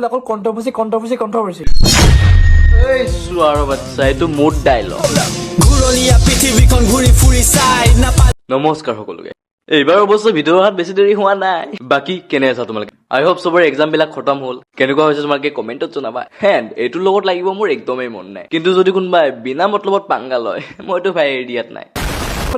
অকল controversy, controversy, controversy. এই চোৱাৰ বাচ্চা, এইটো মোৰ ডাইলগ। ঘূৰণীয়া পৃথিৱীখন ঘূৰি ফুৰি চাই নাপাল। নমস্কাৰ সকলোকে। এইবাৰ অৱশ্যে ভিডিঅ' অহাত বেছি দেৰি হোৱা নাই। বাকী কেনে আছা তোমালোকে? আই হোপ চবৰে এক্সাম বিলাক খতম হ'ল। কেনেকুৱা হৈছে তোমালোকে কমেণ্টত জনাবা। এণ্ড এইটোৰ লগত লাগিব মোৰ একদমেই মন নাই, কিন্তু যদি কোনোবাই বিনা মতলবত পাংগা লয়, মইতো ভাই এৰি দিয়াত নাই।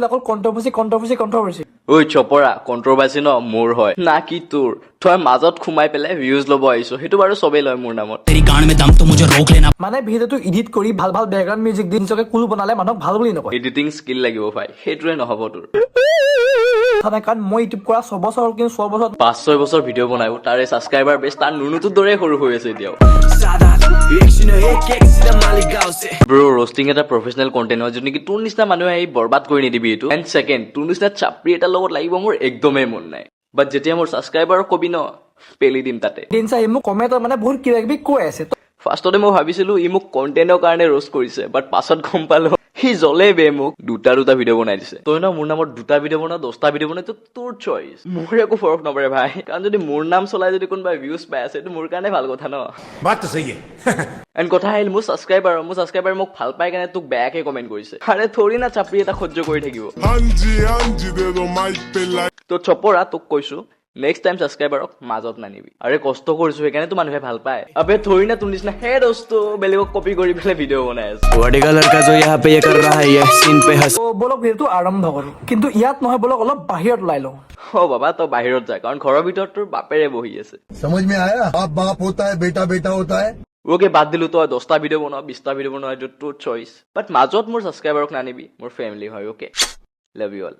অকল কণ্ট্ৰভাৰ্চি, কণ্ট্ৰভাৰ্চি, কণ্ট্ৰভাৰ্চি। ঐ চপৰা, কণ্ট্ৰভাৰ্চি ন মোৰ হয় না কি তোৰ? তই মাজত সোমাই পেলাই ভিউজ ল'ব আহিছ, সেইটো বাৰু চবেই লয় মোৰ নামত। तेरी गांड में दम तो मुझे रोक लेना। মানে ভিডিঅ'টো এডিট কৰি ভাল ভাল বেকগ্ৰাউণ্ড মিউজিক দি নিজকে কুল বনালে মানুহক ভাল বুলি নকয়। এডিটিং স্কিল লাগিব ভাই, সেইটোৱে নহ'ব তোৰ। কথা নাই, কাৰণ মই ইউটিউব কৰা 6 বছৰ হ'ল, কিন্তু 6 বছৰত 5-6 বছৰ ভিডিঅ' বনাব, তাৰে ছাবস্ক্ৰাইবাৰ বেছ তাৰ নুনুটোৰ দৰে সৰু হৈ আছে এতিয়াও। एक शून्य एक एक सीधा मालिगांव से। ব্ৰ, ৰষ্টিং এটা প্ৰফেচনেল কণ্টেণ্ট হয়, যোন নেকি তোৰ নিচিনা মানুহে আহি বৰবাদ কৰি নিদিবি এইটো। এণ্ড ছেকেণ্ড, তোৰ নিচিনা চাপৰি এটাৰ লগত লাগিব মোৰ একদমেই মন নাই। বাট যেতিয়া মোৰ ছাবস্ক্ৰাইবাৰক কবি ন, পেলি দিম তাতে। দিন চাই মোক কমেণ্টত মানে বহুত কিবা কিবি কৈ আছে। ফাৰ্ষ্টতে মই ভাবিছিলো ই মোক কণ্টেণ্টৰ কাৰণে ৰ'ষ্ট কৰিছে, বাট পাছত গম পালো সি জ্বলে বে। মোক দুটা দুটা ভিডিঅ' বনাই দিছে। তই ন মোৰ নামত দুটা ভিডিঅ' বনা, 10টা ভিডিঅ' বনাই, তোৰ চইচ। মোৰ একো ফৰক নপৰে ভাই, কাৰণ যদি মোৰ নাম চলাই যদি কোনোবাই ভিউজ পাই আছে, এইটো মোৰ কাৰণে ভাল কথা ন। बात तो सही है। এণ্ড কথা আহিল মোৰ ছাবস্ক্ৰাইবাৰ মোক ভাল পাই কাৰণে তোক বেয়াকে কমেণ্ট কৰিছে। আৰে থৰি না চাপৰি এটা সহ্য কৰি থাকিব। हाँ जी, हाँ जी, दे दो माइक पे लाइक। তো চপৰা, তোক কৈছো, নেক্সট টাইম ছাবস্ক্ৰাইবাৰক মাজত নানিবি। আৰে কষ্ট কৰিছো, সেইকাৰণেতো মানুহে ভাল পায়। আবে থৰি না তোৰ নিচিনা হে দোস্ত বেলেগক কপি কৰি পেলাই ভিডিঅ' বনাই আছে। लड़का लड़का जो यहाँ पे ये कर रहा है ये सीन पे हंस। ত' ব'লক, ভিডিঅ'টো আৰম্ভ কৰোঁ। কিন্তু ইয়াত নহয়, ব'লক অলপ বাহিৰত ওলাই লওঁ। অ বাবা, তই বাহিৰত যা, কাৰণ ঘৰৰ ভিতৰত তোৰ বাপেৰে বহি আছে। समझ में आया? बाप बाप होता है, बेटा बेटा होता है। অ'কে, বাদ দিলো। তই 10টা ভিডিঅ' বনোৱা, 20টা ভিডিঅ' বনোৱা, এইটো তোৰ চইচ, বাট মাজত মোৰ ছাবস্ক্ৰাইবাৰক নানিবি। মোৰ ফেমিলি হয়। Okay, love you all.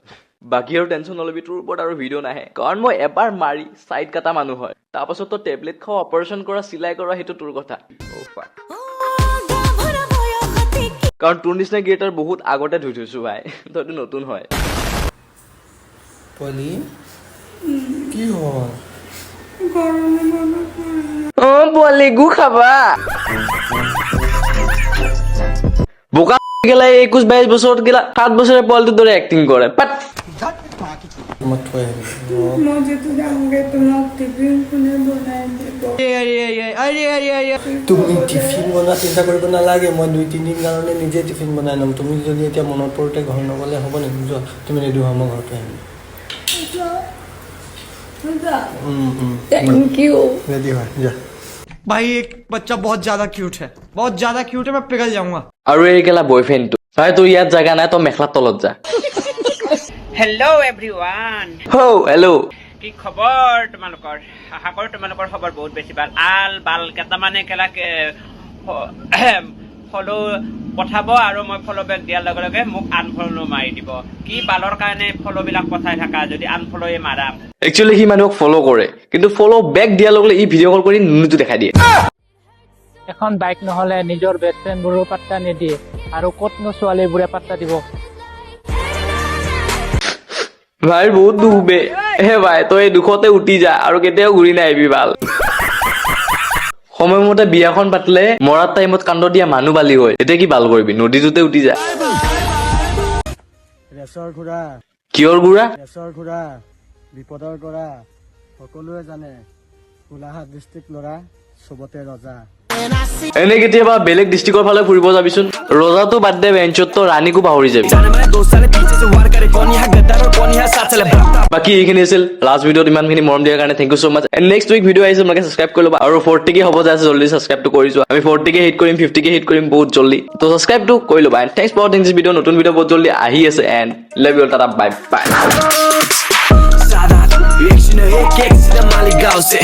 বাকী আৰু টেনশ্যন নল'বি, তোৰ ওপৰত আৰু ভিডিঅ' নাহে, কাৰণ মই এবাৰ মাৰি চাইড কাটা মানুহ হয়। তাৰপাছত তই টেবলেট খাওঁ, অপাৰেশ্যন কৰা, চিলাই কৰা, সেইটো তোৰ কথা। অ' fuck। কাৰণ তোৰ নিচিনা ক্ৰিয়েটাৰ বহুত আগতে ধুই থৈছো ভাই, তইতো নতুন হয়। পোৱালি, কি হ'ল? অ পোৱালি, গু খাবা? বোকা গেলা, 21-22 বছৰত গেলা 7 বছৰীয়া পোৱালিটোৰ দৰে এক্টিং কৰে, পাত। মই থৈ আহিম। মই যেতিয়া যামগৈ, তোমাক টিফিন কোনে বনাই দিব? তুমি টিফিন বনোৱা চিন্তা কৰিব নালাগে। মই 2-3 দিন কাৰণে নিজে টিফিন বনাই ল'ম। তুমি যদি এতিয়া মনত পৰোঁতে ঘৰ নগ'লে হ'ব নেকি? যোৱা তুমি, ৰেডি হোৱা, মই ঘৰত থৈ আহিম। Thank you. Ready হোৱা, যোৱা। भाई, एक बच्चा बहुत ज्यादा क्यूट है, बहुत ज्यादा क्यूट है, मैं पिघल जाऊंगा। আৰু এই কেলা বয়ফ্ৰেণ্ডটো, ভাই তোৰ ইয়াত জাগা নাই, তই মেখেলাৰ তলত যা। Hello everyone. হ' হেল্ল'। কি খবৰ তোমালোকৰ? আশা কৰোঁ তোমালোকৰ খবৰ বহুত বেছি ভাল। আল বাল কেইটামানে কেলাকে ফ'ল' পঠাব আৰু মই ফ'ল' বেক দিয়াৰ লগে লগে মোক আনফ'ল' মাৰি দিব। কি বালৰ কাৰণে ফ'ল'বিলাক পঠাই থাকা যদি আনফ'ল'য়ে মাৰা? একচুৱেলি সি মানুহক ফ'ল' কৰে, কিন্তু ফ'ল' বেক দিয়াৰ লগে লগে ই ভিডিঅ' কল কৰি নুনুটো দেখাই দিয়ে। এখন বাইক নহ'লে নিজৰ বেষ্ট ফ্ৰেণ্ডবোৰো পাত্তা নিদিয়ে আৰু ক'তনো ছোৱালীবোৰে পাত্তা দিব? ভাই, বহুত দুখ বে। হে ভাই, তই এই দুখতে উঠি যা আৰু কেতিয়াও ঘূৰি নাহিবি। ভাল সময়মতে বিয়াখন পাতিলে মৰাৰ টাইমত কাণ্ড দিয়া মানুহ বালি হয়। এতিয়া কি ভাল কৰিবি? নদীটোতে উঠি যা। ৰেচৰ ঘোঁৰা। কিহৰ গুড়া? ৰেচৰ ঘোঁৰা, বিপদৰ গৰা, সকলোৱে জানে গোলাঘাট ডিষ্ট্ৰিক্ট ল'ৰা চবতে ৰজা। এনে কেতিয়াবা বেলেগ ডিষ্ট্ৰিক্টৰ ফালে ফুৰিব যাবিচোন। ৰজাটো বাদ দে, বেঞ্চত তো ৰাণীকো পাহৰি যাবি। বাকী এইখিনি আছিল লাষ্ট ভিডিঅ'ত। ইমানখিনি মৰম দিয়াৰ কাৰণে thank you so much. And next week video আহিছে, তোমালোকে ছাবস্ক্ৰাইব কৰি ল'বা। আৰু 40 কে হ'ব যাই আছে, জল্দি ছাবস্ক্ৰাইবটো কৰি যোৱা। আমি 40 কে হিট কৰিম, 50 কে হিট কৰিম বহুত জল্দি। তো ছাবস্ক্ৰাইবটো কৰি ল'বা। And thanks for watching this video. নতুন ভিডিঅ' বহুত জল্দি আহি আছে। And love you, tata, bye bye. एक शून्य एक एक सीधा मालिगांव से।